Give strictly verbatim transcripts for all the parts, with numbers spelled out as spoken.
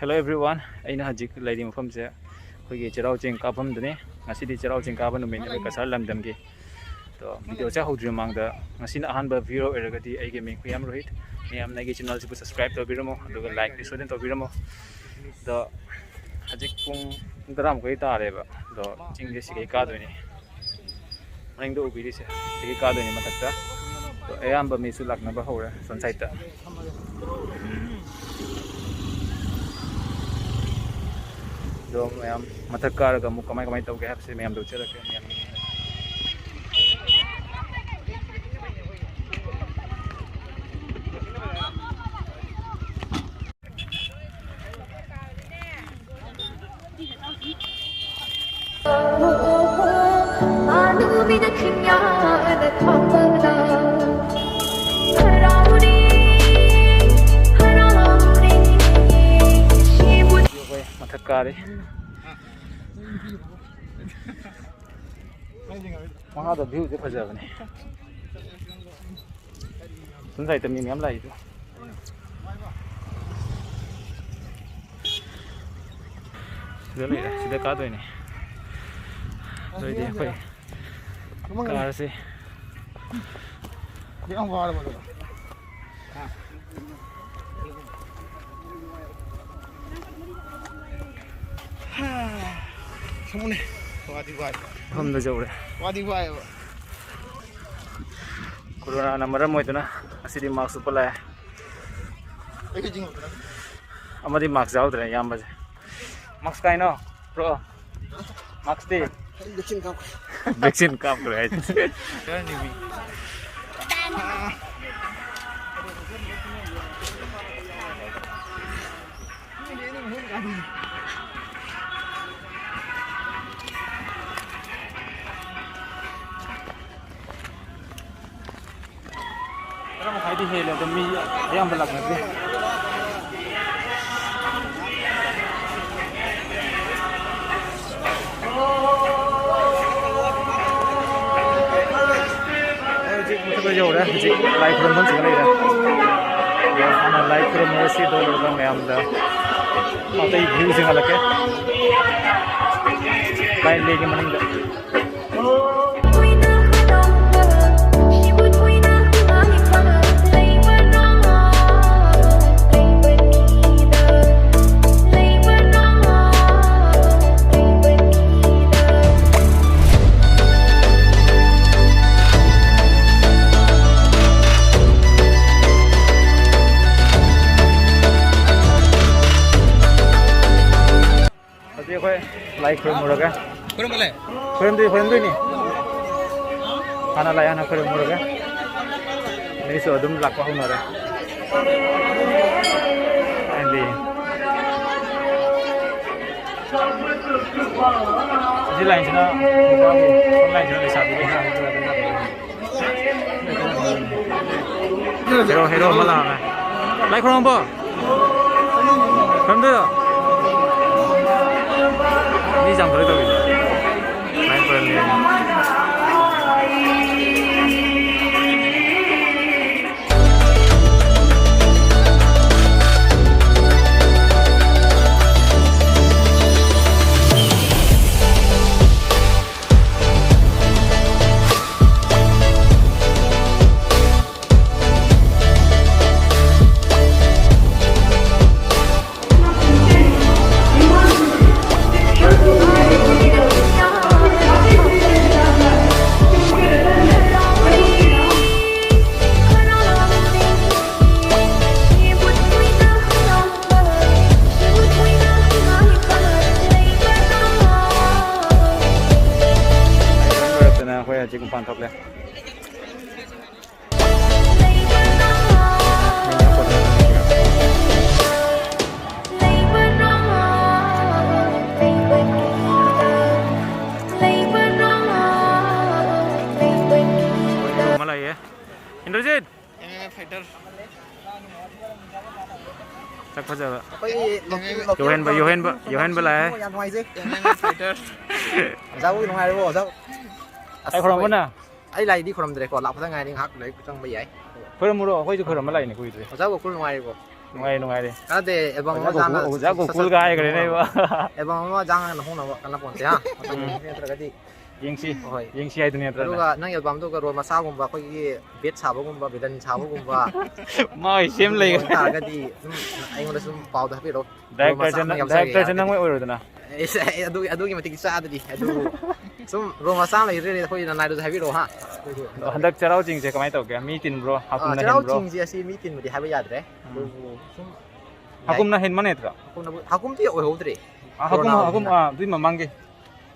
Hello everyone, ꯑꯩꯅ ꯍꯧꯖꯤꯛ ꯂꯩꯔꯤꯕ ꯃꯐꯝꯁꯦ ꯑꯩꯈꯣꯏꯒꯤ ꯆꯩꯔꯥꯎ ꯆꯤꯡ ꯀꯥꯐꯝꯗꯨꯅꯤ꯫ ꯉꯁꯤꯗꯤ ꯆꯩꯔꯥꯎ ꯆꯤꯡ ꯀꯥꯕ ꯅꯨꯃꯤꯠꯅꯤ ꯑꯩꯈꯣꯏ ꯀꯁꯥꯔ ꯂꯝꯗꯝꯒꯤ꯫ ꯑꯗꯣ ꯚꯤꯗꯤꯑꯣꯁꯦ ꯍꯧꯗ꯭ꯔꯤ ꯃꯃꯥꯡꯗ, ꯉꯁꯤꯅ ꯑꯍꯥꯟꯕ ꯚꯤꯌꯨꯋꯔ ꯑꯣꯏꯔꯒꯗꯤ ꯑꯩꯒꯤ ꯃꯤꯡ ꯈꯨꯌꯥꯝ ꯔꯣꯍꯤꯠ꯫ ꯃꯌꯥꯝꯅ ꯑꯩꯒꯤ ꯆꯦꯅꯦꯜꯁꯤꯕꯨ ꯁꯕꯁꯀ꯭ꯔꯥꯏꯕ ꯇꯧꯕꯤꯔꯝꯃꯣ, ꯑꯗꯨꯒ ꯂꯥꯏꯛꯇꯤ ꯁꯣꯏꯗꯅ ꯇꯧꯕꯤꯔꯝꯃꯣ꯫ ꯑꯗꯣ ꯍꯧꯖꯤꯛ ꯄꯨꯡ ꯄꯨꯡ ꯇꯔꯥꯃꯨꯛ ꯇꯥꯔꯦꯕ꯫ ꯑꯗꯣ ꯆꯤꯡꯁꯦ ꯁꯤꯗꯩ ꯀꯥꯗꯣꯏꯅꯤ꯫ ꯃꯅꯤꯡꯗ ꯎꯕꯤꯔꯤꯁꯦ ꯁꯤꯒꯤ ꯀꯥꯗꯣꯏꯅꯤ ꯃꯊꯛꯇ꯫ ꯑꯗꯣ ꯑꯌꯥꯝꯕ ꯃꯤꯁꯨ ꯂꯥꯛꯅꯕ ꯍꯧꯔꯦ ꯁꯣꯝ ꯁꯥꯏꯠꯇ꯫ ꯑꯗꯣ ꯃꯌꯥꯝ ꯃꯊꯛ ꯀꯥꯔꯒ ꯑꯃꯨꯛ ꯀꯃꯥꯏ ꯀꯃꯥꯏ ꯇꯧꯒꯦ ꯍꯥꯏꯕꯁꯦ ꯃꯌꯥꯝꯗ ꯎꯠꯆꯔꯛꯀꯦ꯫ ꯃꯌꯥꯝ ꯑꯩꯈꯣꯏ ꯃꯊꯛ ꯀꯥꯔꯤ꯫ ꯃꯈꯥꯗ ꯚ꯭ꯌꯨꯁꯦ ꯐꯖꯕꯅꯦ꯫ ꯁꯣꯝ ꯁꯥꯏꯠꯇ ꯃꯤ ꯃꯌꯥꯝ ꯂꯥꯛꯏꯗꯣ꯫ ꯁꯤꯗ ꯂꯩꯔꯦ, ꯁꯤꯗ ꯀꯥꯗꯣꯏꯅꯦ꯫ ꯑꯗꯨ ꯑꯣꯏꯗꯤ ꯑꯩꯈꯣꯏ ꯀꯥꯔꯁꯦ꯫ ꯌꯥꯝ ꯋꯥꯔꯕ ꯑꯗꯨꯒ? ꯁꯃꯨꯅꯦ꯫ ꯋꯥꯗꯤ ꯋꯥꯏ꯫ ꯃꯐꯝꯗ ꯌꯧꯔꯦ꯫ ꯋꯥꯗꯤ ꯋꯥꯏꯑꯦꯕ꯫ ꯀꯣꯔꯣꯅꯥꯅ ꯃꯔꯝ ꯑꯣꯏꯗꯨꯅ ꯉꯁꯤꯗꯤ ꯃꯥꯛꯁ ꯎꯞꯄ ꯂꯥꯛꯑꯦ꯫ ꯑꯩꯁꯨ ꯆꯤꯡꯉꯛꯄꯗ꯫ ꯑꯃꯗꯤ ꯃꯥꯛꯁ ꯌꯥꯎꯗ꯭ꯔꯦ ꯏꯌꯥꯝꯕꯁꯦ꯫ ꯃꯥꯛꯁ ꯀꯥꯏꯅꯣ? ꯕ꯭ꯔꯣ, ꯃꯥꯛꯁꯇꯤ? ꯚꯦꯛꯁꯤꯟ ꯀꯥꯞꯈ꯭ꯔꯦ꯫ ꯚꯦꯛꯁꯤꯟ ꯀꯥꯞꯈ꯭ꯔꯦ ꯍꯥꯏꯁꯦ꯫ ꯇꯔꯥ ꯃꯈꯥꯏꯗꯤ ꯍꯦꯜꯂꯦ, ꯑꯗꯣ ꯃꯤ ꯑꯌꯥꯝꯕ ꯂꯥꯛꯅꯗ꯭ꯔꯤ꯫ ꯑꯩ ꯍꯧꯖꯤꯛ ꯃꯊꯛꯇ ꯌꯧꯔꯦ꯫ ꯍꯧꯖꯤꯛ ꯂꯥꯏ ꯈꯨꯔꯨꯝꯐꯝ ꯆꯪꯉ ꯂꯩꯔꯦ꯫ ꯑꯗꯣ ꯍꯥꯟꯅ ꯂꯥꯏ ꯈꯨꯔꯨꯝꯃꯒ ꯁꯤ ꯇꯧꯔꯒ ꯃꯌꯥꯝꯗ ꯑꯇꯩ ꯚ꯭ꯌꯨꯁꯤꯡ ꯍꯜꯂꯛꯀꯦ꯫ ꯂꯥꯏ ꯂꯩꯒꯤ ꯃꯅꯤꯡꯗ꯫ ꯍꯧꯖꯤꯛ ꯑꯩꯈꯣꯏ ꯂꯥꯏ ꯈꯨꯔꯨꯝꯃꯨꯔꯒ ꯈꯨꯔꯨꯝꯃꯨꯔꯦ꯫ ꯈꯨꯔꯨꯝꯗꯣꯏ, ꯈꯨꯔꯨꯝꯗꯣꯏꯅꯤ꯫ ꯍꯥꯟꯅ ꯂꯥꯏ ꯍꯥꯟꯅ ꯈꯨꯔꯨꯝꯃꯨꯔꯒ ꯃꯤꯁꯨ ꯑꯗꯨꯝ ꯂꯥꯛꯄ ꯍꯧꯅꯔꯦ꯫ ꯍꯥꯏꯗꯤ ꯑꯁꯤ ꯂꯥꯏꯟꯁꯤꯅ ꯅꯨꯄꯥꯒꯤ, ꯁꯣꯝ ꯂꯥꯏꯟꯁꯤꯅ ꯂꯩꯁꯥꯕꯤꯒꯤ꯫ ꯍꯦꯔꯣ, ꯍꯦꯔꯣ ꯑꯃ ꯂꯥꯛꯑꯝꯃꯦ꯫ ꯂꯥꯏ ꯈꯨꯔꯨꯝꯃꯕꯣ? ꯈꯨꯔꯨꯝꯗꯣꯏꯔꯣ? ꯃꯤ ꯌꯥꯝ ꯀꯩꯅꯣ ꯇꯧꯋꯤꯗ꯫ ꯂꯥꯏ ꯈꯨꯔꯨꯝꯃꯤ꯫ ꯂꯣꯏꯔꯛꯇꯅ ꯑꯩꯈꯣꯏ ꯍꯧꯖꯤꯛ ꯃꯄꯥꯟ ꯊꯣꯛꯂꯦ꯫ ꯑꯃ ꯂꯩꯌꯦ꯫ Indrajit! M M A fighter. ꯁꯛ ꯐꯖꯕ꯫ ꯑꯩꯈꯣꯏꯒꯤ ꯂꯣꯀꯦꯜ, ꯂꯣꯀꯦꯜ ꯌꯣꯍꯦꯟꯕ, ꯌꯣꯍꯦꯟꯕ, ꯌꯣꯍꯦꯟꯕ ꯂꯥꯛꯑꯦ꯫ ꯌꯥꯝ ꯅꯨꯡꯉꯥꯏꯖꯩ꯫ M M A fighter. ꯑꯣꯖꯥꯕꯨ ꯅꯨꯡꯉꯥꯏꯔꯤꯕꯣ, ꯑꯣꯖꯥ? ꯑꯁ, ꯑꯩ ꯈꯨꯔꯨꯝꯕꯅ? ꯑꯩ ꯂꯥꯏꯗꯤ ꯈꯨꯔꯨꯝꯗ꯭ꯔꯦꯀꯣ, ꯂꯥꯛꯄꯗ ꯉꯥꯏꯔꯤ, ꯉꯥꯏꯍꯥꯛ ꯂꯩ ꯆꯪꯕ ꯌꯥꯏ꯫ ꯈꯨꯔꯨꯝꯃꯨꯔꯣ, ꯑꯩꯈꯣꯏꯁꯨ ꯈꯨꯔꯨꯝꯕ ꯂꯥꯛꯏꯅꯦ ꯀꯨꯏꯗ꯭ꯔꯤ꯫ ꯑꯣꯖꯥ ꯒꯣꯀꯨꯜ ꯅꯨꯡꯉꯥꯏꯔꯤꯕꯣ? ꯅꯨꯡꯉꯥꯏꯔꯤ, ꯅꯨꯡꯉꯥꯏꯔꯤ꯫ ꯀꯥꯟꯅꯗꯦ, ꯑꯦꯜꯕꯝ ꯑꯃ ꯑꯣꯖꯥ ꯖꯥꯡꯅ ꯒꯣꯀꯨꯜ, ꯑꯣꯖꯥ ꯁꯠ ꯁꯠ ꯒꯣꯀꯨꯜꯒ ꯍꯥꯏꯈ꯭ꯔꯦꯅꯦ ꯁꯠ ꯏꯕꯣ꯫ ꯑꯦꯜꯕꯝ ꯑꯃ ꯖꯥꯡꯅ ꯍꯣꯡꯅꯕ ꯀꯥꯟꯅꯄꯣꯟꯇꯦ, ꯍꯥ? ꯃꯇꯝ ꯎꯝ꯫ ꯅꯠꯇ꯭ꯔꯒꯗꯤ ꯌꯦꯡꯁꯤ, ꯍꯣꯏ꯫ ꯌꯦꯡꯁꯤ ꯍꯥꯏꯗꯨꯅꯤ ꯅꯠꯇ꯭ꯔꯅꯦ? ꯑꯗꯨꯒ ꯅꯪ ꯑꯦꯜꯕꯝꯗꯨꯒ ꯔꯣꯜ ꯃꯆꯥꯒꯨꯝꯕ, ꯑꯩꯈꯣꯏꯒꯤ ꯕꯦꯠ ꯁꯥꯕꯒꯨꯝꯕ, ꯚꯤꯂꯟ ꯁꯥꯕꯒꯨꯝꯕ, ꯃꯥ ꯑꯣꯏ ꯁꯦꯝ ꯑꯗꯨꯒꯨꯝꯕ ꯂꯩ꯫ ꯑꯣꯏꯇꯥꯔꯒꯗꯤ ꯑꯗꯨꯝ ꯑꯩꯉꯣꯟꯗ ꯁꯨꯝ ꯄꯥꯎꯗ ꯍꯥꯏꯕꯤꯔꯛꯑꯣ꯫ ꯔꯣꯜ ꯃꯆꯥ ꯗꯥꯏꯔꯦꯛꯇꯔꯁꯦ ꯑꯃ ꯅꯪ, ꯌꯥꯎꯖꯔꯒꯦ ꯗꯥꯏꯔꯦꯛꯇꯔꯁꯦ ꯅꯪ ꯍꯥꯏꯔꯒꯗꯤ꯫ ꯑꯣꯏ ꯑꯣꯏꯔꯣꯗꯅ꯫ ꯑꯩꯁ, ꯑꯩ ꯑꯗꯨ, ꯑꯗꯨꯒꯤ ꯃꯇꯤꯛ ꯆꯥꯗ꯭ꯔꯤ꯫ ꯑꯗꯨ ꯁꯨꯝ ꯔꯣꯜ ꯃꯆꯥ ꯑꯃ ꯂꯩꯔꯦ, ꯑꯩꯈꯣꯏ ꯅꯅꯥꯏꯗꯨꯁꯨ ꯍꯥꯏꯕꯤꯔꯛꯑꯣ, ꯍꯥ? ꯑꯗꯣ ꯍꯟꯗꯛ ꯆꯩꯔꯥꯎ ꯆꯤꯡꯁꯦ ꯀꯃꯥꯏꯅ ꯇꯧꯒꯦ? ꯃꯤ ꯇꯤꯟꯕ꯭ꯔꯣ? ꯑꯥ, ꯍꯥꯀꯨꯝꯅ ꯆꯩꯔꯥꯎ ꯍꯦꯟꯕ꯭ꯔꯣ? ꯆꯤꯡꯁꯦ ꯑꯁꯤ ꯃꯤ ꯇꯤꯟꯕꯗꯤ ꯍꯥꯏꯕ ꯌꯥꯗ꯭ꯔꯦ꯫ ꯎꯝ꯫ ꯑꯗꯨꯕꯨ ꯁꯨꯝ ꯌꯥꯏ꯫ ꯍꯥꯀꯨꯝꯅ ꯍꯦꯟꯕ ꯅꯠꯇ꯭ꯔꯣ? ꯍꯥꯀꯨꯝꯅꯕꯨ-, ꯍꯥꯀꯨꯝꯗꯤ ꯑꯣꯏꯍꯧꯗ꯭ꯔꯦ꯫ ꯑꯥ, ꯍꯥꯀꯨꯝ, ꯀꯣꯔꯣꯅꯥ ꯍꯥꯀꯨꯝ, ꯑꯣꯏꯕꯅꯤꯅ꯫ ꯑꯥ, ꯑꯗꯨꯏ ꯃꯃꯥꯡꯒꯤ꯫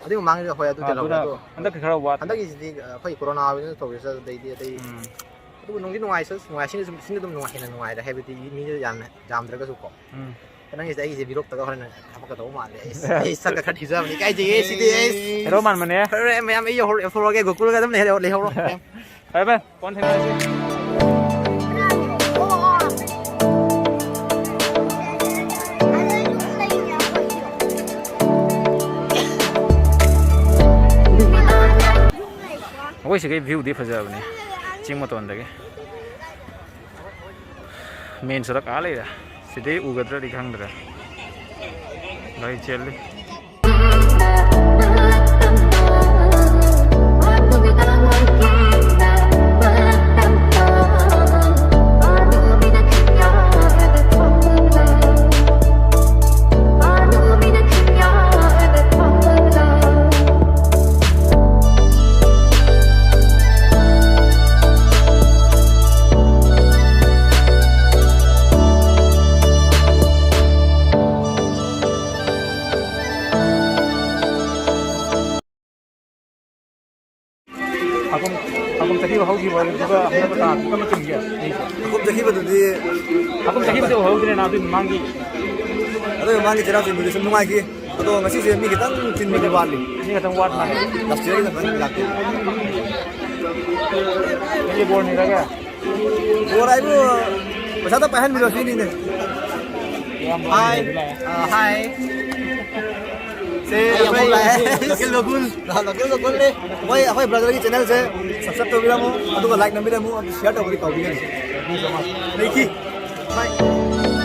ꯑꯗꯨꯏ ꯃꯃꯥꯡꯒꯤꯗ ꯍꯣꯏ ꯑꯗꯨ ꯑꯥ, ꯇꯤꯜꯍꯧꯋꯦ꯫ ꯑꯗꯨꯅ ꯑꯗꯣ ꯍꯟꯗꯛꯀꯤ ꯈꯔ ꯋꯥꯠꯂꯦ꯫ ꯍꯟꯗꯛꯀꯤꯁꯤꯗꯤ, ꯑ, ꯑꯩꯈꯣꯏ ꯀꯣꯔꯣꯅꯥ ꯑꯣꯏꯕꯅꯤꯅ ꯇꯧꯔꯤꯁꯦ, ꯑꯗꯩꯗꯤ ꯑꯇꯩ ꯎꯝ꯫ ꯑꯗꯨꯕꯨ ꯅꯨꯡꯗꯤ ꯅꯨꯡꯉꯥꯏ, ꯁꯨꯝ ꯅꯨꯡꯉꯥꯏ, ꯁꯤꯅ ꯁꯨꯝ, ꯁꯤꯅ ꯑꯗꯨꯝ ꯅꯨꯡꯉꯥꯏ, ꯍꯦꯟꯅ ꯅꯨꯡꯉꯥꯏꯔꯦ, ꯍꯥꯏꯕꯗꯤ ꯃꯤꯁꯨ ꯌꯥꯝꯅ ꯌꯥꯝꯗ꯭ꯔꯒꯁꯨ ꯀꯣ꯫ ꯎꯝ꯫ ꯅꯪꯒꯤꯁꯦ ꯑꯩꯒꯤꯁꯦ ꯕꯤꯔꯣꯛꯇꯒ ꯍꯣꯔꯦꯟ ꯍꯥꯄꯛꯀꯗꯧꯕ ꯃꯥꯜꯂꯦ꯫ ꯑꯩ, ꯑꯩ ꯁꯛꯀ ꯈꯔ ꯊꯤꯖꯕꯅꯤ, ꯏꯀꯥꯏꯖꯩꯌꯦ ꯁꯤꯗꯤ ꯑꯩ꯫ ꯍꯦꯔꯣ ꯃꯥꯟꯕꯅꯦ꯫ ꯍꯣꯔꯦꯟ ꯃꯌꯥꯝ ꯑꯩ ꯌꯧꯍꯧꯔ-, ꯌꯧꯊꯣꯔꯛꯑꯒꯦ, ꯒꯣꯀꯨꯜꯒ ꯑꯗꯨꯝ ꯂꯩꯍꯧꯔꯣ, ꯂꯩꯍꯧꯔꯣ꯫ ꯐꯔꯦ, ꯐꯔꯦ, ꯀꯣꯟꯅ ꯊꯦꯡꯅꯔꯁꯤ꯫ ꯑꯩꯈꯣꯏ ꯁꯤꯒꯤ ꯚ꯭ꯌꯨꯗꯤ ꯐꯖꯕꯅꯦ, ꯆꯤꯡ ꯃꯇꯣꯟꯗꯒꯤ꯫ ꯃꯦꯟ ꯁꯣꯔꯣꯛ ꯑꯥ ꯂꯩꯔꯦ꯫ ꯁꯤꯗꯩ ꯎꯒꯗ꯭ꯔꯗꯤ ꯈꯪꯗ꯭ꯔꯦ꯫ ꯒꯥꯔꯤ ꯆꯦꯜꯂꯤ꯫ ꯍꯥꯀꯨꯝ, ꯍꯥꯀꯨꯝ ꯆꯠꯈꯤꯕ ꯍꯧꯈꯤꯕ ꯑꯗꯨꯒ ꯍꯟꯗꯛ ꯇꯥꯡ ꯀꯔꯝꯕ ꯆꯨꯝꯒꯦ? ꯑꯩꯁꯦ꯫ ꯍꯥꯀꯨꯝ ꯆꯠꯈꯤꯕꯗꯨꯗꯤ ꯍꯥꯀꯨꯝ ꯆꯠꯈꯤꯕꯗꯤ ꯎꯍꯧꯗ꯭ꯔꯦꯅ, ꯑꯗꯨꯏ ꯃꯃꯥꯡꯒꯤ꯫ ꯑꯗꯨꯏ ꯃꯃꯥꯡꯒꯤ ꯆꯩꯔꯥꯎ ꯆꯤꯡꯕꯗꯤ ꯁꯨꯝ ꯅꯨꯡꯉꯥꯏꯈꯤ꯫ ꯑꯗꯣ ꯉꯁꯤꯁꯦ ꯃꯤ ꯈꯤꯇꯪ ꯆꯤꯟꯕꯗꯤ ꯋꯥꯠꯂꯤ꯫ ꯃꯤ ꯈꯤꯇꯪ ꯋꯥꯠ ꯃꯥꯜꯂꯦ꯫ Last year ꯒꯤꯅ ꯈꯤꯇꯪ ꯂꯥꯛꯇꯦ꯫ ꯀꯔꯤ ꯕꯣꯔ ꯅꯤꯔꯒꯦ? ꯕꯣꯔ ꯍꯥꯏꯕꯨ ꯄꯩꯁꯥꯗ ꯄꯥꯏꯍꯟꯕꯤꯔꯣ ꯁꯤꯅꯤꯅꯦ꯫ ꯏꯌꯥꯝꯕ ꯍꯥꯏ꯫ ꯑꯃ ꯂꯩꯔꯗꯤ ꯂꯥꯛꯑꯦ꯫ ꯑ, ꯍꯥꯏ꯫ ꯁꯦ, ꯑꯩ ꯑꯃꯨꯛ ꯑꯩꯈꯣꯏ ꯂꯥꯛꯑꯦ꯫ Local ꯒꯣꯀꯨꯜ꯫ ꯂꯥ-, Local ꯒꯣꯀꯨꯜꯅꯦ꯫ ꯃꯣꯏ ꯑꯩꯈꯣꯏ brother ꯒꯤ channel ꯁꯦ subscribe ꯇꯧꯕꯤꯔꯝꯃꯨ, ꯑꯗꯨꯒ like ꯅꯝꯕꯤꯔꯝꯃꯨ, ꯑꯗꯨ share ꯇꯧꯕꯗꯤ ꯀꯥꯎꯕꯤꯒꯅꯨ꯫ Thank you so much꯫ Bye꯫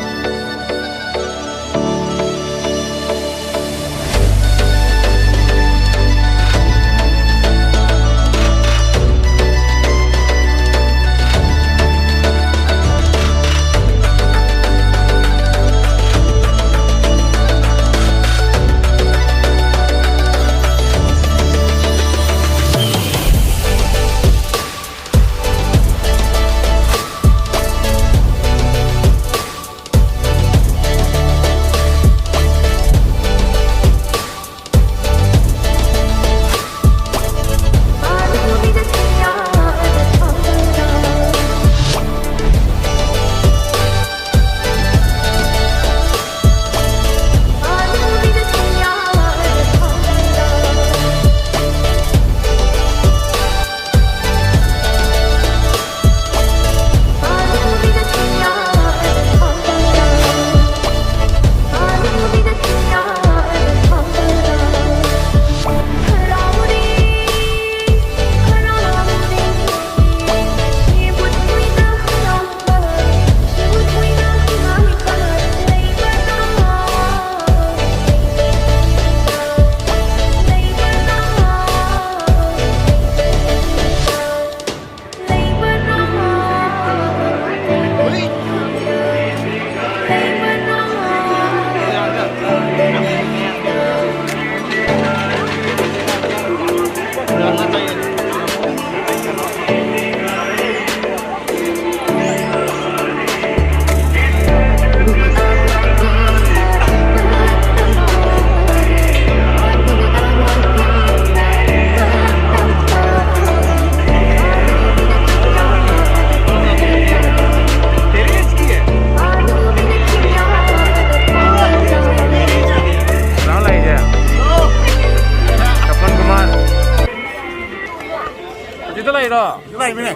ꯂꯩꯕꯅꯦ꯫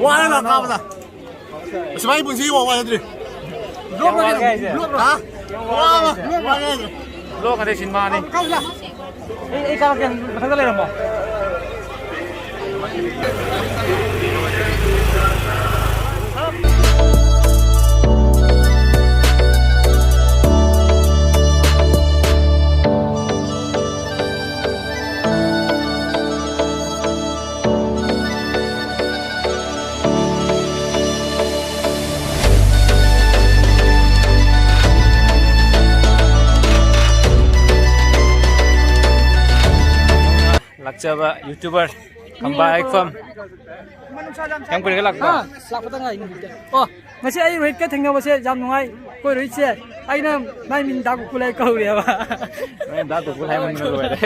ꯋꯥꯔꯦ ꯂꯥꯛ ꯀꯥꯕꯗ꯫ ꯑꯁꯨꯃꯥꯏꯅ ꯄꯨꯟꯁꯤ ꯋꯥ ꯋꯥꯖꯗ꯭ꯔꯤ꯫ ꯀꯌꯥꯝ ꯋꯥꯔꯒꯦ ꯍꯥꯏꯁꯦ? ꯍꯥ? ꯋꯥꯕ, ꯋꯥꯔꯦ ꯍꯥꯏꯁꯦ꯫ ꯕ꯭ꯂꯣꯛ ꯑꯗꯩ ꯁꯤꯟꯃꯥꯅꯤ꯫ ꯀꯥꯏꯗ? ꯑꯩ, ꯑꯩ ꯀꯥꯔꯛꯀꯦ, ꯃꯊꯛꯇ ꯂꯩꯔꯝꯃꯣ꯫ ꯂꯥꯛꯆꯕ YouTuber ꯈꯝꯕ ꯍꯩꯐꯝ꯫ ꯀꯌꯥꯝ ꯀꯨꯏꯔꯒꯦ ꯂꯥꯛꯄ? ꯍꯥ? ꯂꯥꯛꯄꯗ ꯉꯥꯏꯔꯤ ꯍꯧꯖꯤꯛꯇ꯫ ꯑꯣ, ꯉꯁꯤ ꯑꯩ ꯔꯣꯍꯤꯠꯀ ꯊꯦꯡꯅꯕꯁꯦ ꯌꯥꯝ ꯅꯨꯡꯉꯥꯏ꯫ ꯑꯩꯈꯣꯏ ꯔꯣꯍꯤꯠꯁꯦ ꯑꯩꯅ ꯃꯥꯏ ꯃꯤꯡ ꯗꯥ ꯒꯣꯀꯨꯜ ꯍꯥꯏ ꯀꯧꯔꯦꯕ꯫ ꯅꯣꯏ ꯗꯥ ꯒꯣꯀꯨꯜ ꯍꯥꯏꯃꯟꯗꯅ ꯂꯣꯏꯔꯦ꯫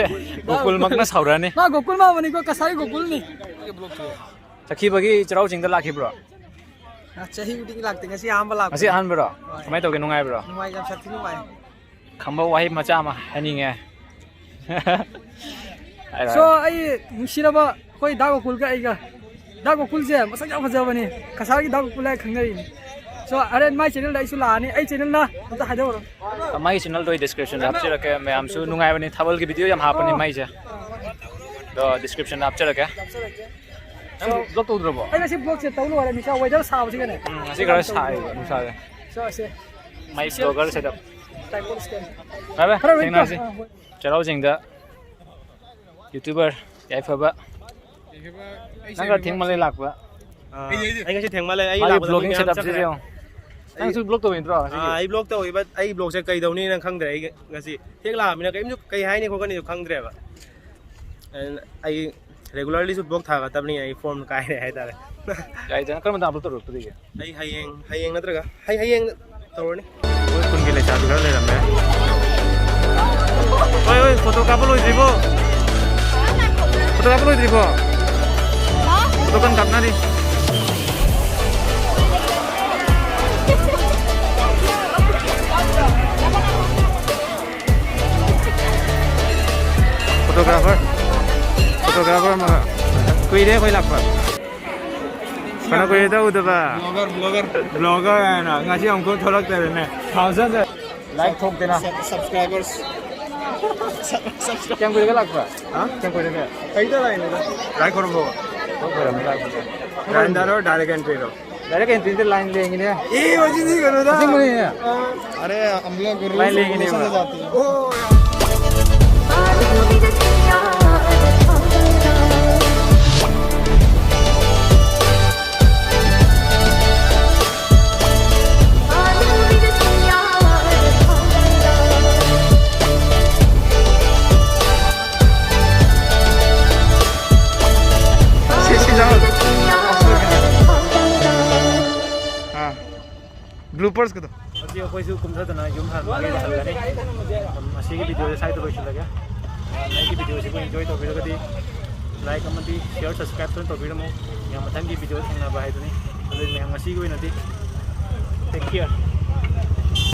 ꯒꯣꯀꯨꯜꯃꯛꯅ ꯁꯥꯎꯔꯛꯑꯅꯤ꯫ ꯃꯥ ꯒꯣꯀꯨꯜ ꯃꯥꯟꯕꯅꯤꯀꯣ, ꯀꯁꯥꯔꯤ ꯒꯣꯀꯨꯜꯅꯤ꯫ ꯆꯠꯈꯤꯕꯒꯤ ꯆꯩꯔꯥꯎ ꯆꯤꯡꯗ ꯂꯥꯛꯈꯤꯕ꯭ꯔꯣ? ꯑ, ꯆꯍꯤ ꯈꯨꯗꯤꯡꯒꯤ ꯂꯥꯛꯇꯦ, ꯉꯁꯤ ꯑꯍꯥꯟꯕ ꯂꯥꯛꯄꯅꯤ꯫ ꯉꯁꯤ ꯑꯍꯥꯟꯕꯔꯣ? ꯍꯣꯏ꯫ ꯀꯃꯥꯏꯅ ꯇꯧꯒꯦ, ꯅꯨꯡꯉꯥꯏꯕ꯭ꯔꯣ? ꯅꯨꯡꯉꯥꯏ, ꯌꯥꯝ ꯁꯥꯊꯤ ꯅꯨꯡꯉꯥꯏ꯫ ꯈꯝꯕ ꯋꯥꯍꯩ ꯃꯆꯥ ꯑꯃ ꯍꯥꯏꯅꯤꯡꯉꯦ꯫ ꯍꯥꯏꯔꯣ, so, ꯍꯥꯏꯔꯣ꯫ ꯑꯩ ꯅꯨꯡꯁꯤꯔꯕ ꯑꯩꯈꯣꯏ ꯗꯥ ꯒꯣꯀꯨꯜꯒ ꯑꯩꯒ, ꯗꯥ ꯒꯣꯀꯨꯜꯁꯦ ꯃꯁꯛ ꯌꯥꯝ ꯐꯖꯕꯅꯤ, ꯀꯁꯥꯔꯒꯤ ꯗꯥ ꯒꯣꯀꯨꯜ ꯍꯥꯏꯅ ꯈꯪꯅꯔꯤꯅꯤ꯫ So, ꯍꯣꯔꯦꯟ ꯃꯥꯏ channelꯗ ꯑꯩꯁꯨ ꯂꯥꯛꯑꯅꯤ, ꯑꯩ channelꯅ ꯑꯝꯇ ꯍꯥꯏꯗꯧꯔꯣ꯫ ꯃꯥꯒꯤ channelꯗꯣ ꯑꯩ descriptionꯗ ꯍꯥꯞꯆꯔꯛꯀꯦ, ꯃꯌꯥꯝꯁꯨ ꯅꯨꯡꯉꯥꯏꯕꯅꯤ, ꯊꯥꯕꯜꯒꯤ video ꯌꯥꯝ ꯍꯥꯞꯄꯅꯤ ꯑꯣ꯫ ꯃꯥꯏꯁꯦ꯫ ꯑꯗꯣ descriptionꯗ ꯍꯥꯞꯆꯔꯛꯀꯦ꯫ ꯅꯪ vlog ꯇꯧꯗ꯭ꯔꯕꯣ? ꯑꯩ ꯉꯁꯤ vlogꯁꯦ ꯇꯧ ꯂꯣꯏꯔꯦ, ꯅꯨꯡꯁꯥ weather ꯁꯥꯕꯁꯤꯒꯅꯦ꯫ ꯎꯝ, ꯉꯁꯤ ꯈꯔ ꯁꯥꯏꯌꯦꯕ ꯅꯨꯡꯁꯥꯁꯦ꯫ So, ꯑꯁꯦ꯫ My vlogger setup꯫ ꯇꯥꯏꯀꯣꯟ stand꯫ ꯐꯔꯦ, ꯐꯔꯦ, ꯊꯦꯡꯅꯔꯁꯤ꯫ ꯍꯣꯏ꯫ ꯆꯩꯔꯥꯎ ꯆꯤꯡꯗ YouTuber ꯌꯥꯏꯐꯕ꯫ ꯅꯪ ꯈꯔ ꯊꯦꯡꯃꯜꯂꯦ ꯂꯥꯛꯄ꯫ ꯑꯥ, ꯑꯩ ꯉꯁꯤ ꯊꯦꯡꯃꯜꯂꯦ, ꯑꯩ ꯃꯥꯒꯤ ꯂꯥꯛꯄꯗ ꯃꯤ vlogging ꯃꯌꯥꯝ setupꯁꯤ ꯆꯠꯈ꯭ꯔꯦ꯫ ꯌꯦꯡꯉꯣ꯫ ꯑꯩ ꯅꯪꯁꯨ vlog ꯇꯧꯔꯤꯗ꯭ꯔꯣ ꯉꯁꯤꯒꯤ? ꯑꯥ, ꯑꯩ vlog ꯇꯧꯋꯤ, but ꯑꯩ vlogꯁꯦ ꯀꯩꯗꯧꯅꯤꯅ ꯈꯪꯗ꯭ꯔꯦ꯫ ꯑꯩ ꯉꯁꯤ ꯍꯦꯛ ꯂꯥꯛꯑꯃꯤꯅ ꯀꯩꯝꯁꯨ ꯀꯩ ꯍꯥꯏꯅꯤ ꯈꯣꯠꯀꯅꯤꯁꯨ ꯈꯪꯗ꯭ꯔꯦꯕ꯫ ꯑꯗꯨꯅ ꯑꯩ regularlyꯁꯨ vlog ꯊꯥꯒꯠꯇꯕꯅꯤꯅ ꯑꯩ form ꯀꯥꯏꯔꯦ ꯍꯥꯏꯇꯥꯔꯦ꯫ ꯌꯥꯏꯗꯅ, ꯀꯔꯝꯕ ꯃꯇꯝꯗ upload ꯇꯧꯔꯛꯇꯣꯔꯤꯒꯦ? ꯑꯩ ꯍꯌꯦꯡ, ꯍꯌꯦꯡ ꯅꯠꯇ꯭ꯔꯒ, ꯍꯩ-, ꯍꯌꯦꯡ ꯇꯧꯔꯅꯤ꯫ ꯑꯩꯈꯣꯏ ꯈꯨꯟꯒꯤ ꯂꯩꯁꯥꯕꯤ ꯈꯔ ꯂꯩꯔꯝꯃꯦ꯫ ꯍꯣꯏ, ꯍꯣꯏ, photo ꯀꯥꯞꯄ ꯂꯣꯏꯗ꯭ꯔꯤꯕꯣ? Photo ꯀꯥꯞꯄ ꯂꯣꯏꯗ꯭ꯔꯤꯕꯣ? Photo ꯀꯟꯅ ꯀꯥꯞꯅꯔꯤ꯫ Photographer, photographer ꯑꯃꯒ꯫ ꯀꯨꯏꯔꯦ ꯑꯩꯈꯣꯏ ꯂꯥꯛꯄ꯫ ꯐꯅ ꯀꯨꯏꯔꯦꯗ ꯎꯗꯕ꯫ Blogger, blogger. Blogger ꯍꯥꯏꯅ ꯉꯁꯤ ꯑꯃꯨꯛ ꯊꯣꯛꯂꯛꯇꯔꯦꯅꯦ꯫ ꯊꯥꯎꯖꯟꯁꯦ꯫ Like ꯊꯣꯛꯇꯦꯅ꯫ Subscribers. Subscribe. ꯀꯌꯥꯝ ꯀꯨꯏꯔꯒꯦ ꯂꯥꯛꯄ? ꯍꯥ? ꯀꯌꯥꯝ ꯀꯨꯏꯔꯒꯦ? ꯑꯩꯗ ꯂꯥꯛꯏꯅꯦꯗ꯫ Like ꯈꯨꯔꯨꯝꯕ꯫ ꯊꯣꯛꯈ꯭ꯔꯕꯅꯤ ꯂꯥꯛꯄꯁꯦ꯫ Grinder ꯔꯣ, direct entry ꯔꯣ? Direct entry ꯗ line ꯂꯦꯡꯉꯤꯅꯦ꯫ ꯑꯦ, ꯍꯧꯖꯤꯛꯇꯤ ꯀꯩꯅꯣꯗ꯫ ꯑꯁꯦꯡꯕꯅꯦ꯫ ꯑ, ꯑꯔꯦ, ꯍꯝ ꯂꯣꯒ ꯔꯨꯜꯁ ꯑꯣ, ꯌꯥ꯫ ꯁꯤ, ꯁꯤ ꯆꯪꯉꯛꯑꯣ꯫ ꯑꯥ꯫ Bloopers ꯀꯗꯣ꯫ ꯍꯧꯖꯤꯛ ꯑꯩꯈꯣꯏꯁꯨ ꯀꯨꯝꯊꯗꯅ ꯌꯨꯝ ꯍꯟꯕꯒꯤ ꯍꯜꯂꯅꯤ꯫ ꯑꯗꯨꯝ ꯉꯁꯤꯒꯤ video ꯁꯦ ꯁ꯭ꯋꯥꯏꯗ ꯂꯣꯏꯁꯤꯜꯂꯒꯦ꯫ ꯑꯩꯒꯤ video ꯁꯤꯕꯨ enjoy ꯇꯧꯕꯤꯔꯒꯗꯤ like ꯑꯃꯗꯤ share, subscribe ꯁꯣꯏꯗꯅ ꯇꯧꯕꯤꯔꯝꯃꯨ꯫ ꯃꯌꯥꯝ ꯃꯊꯪꯒꯤ video ꯊꯦꯡꯅꯕ ꯍꯥꯏꯗꯨꯅꯤ꯫ ꯑꯗꯨꯗꯤ ꯃꯌꯥꯝ ꯉꯁꯤꯒꯤ ꯑꯣꯏꯅꯗꯤ take care꯫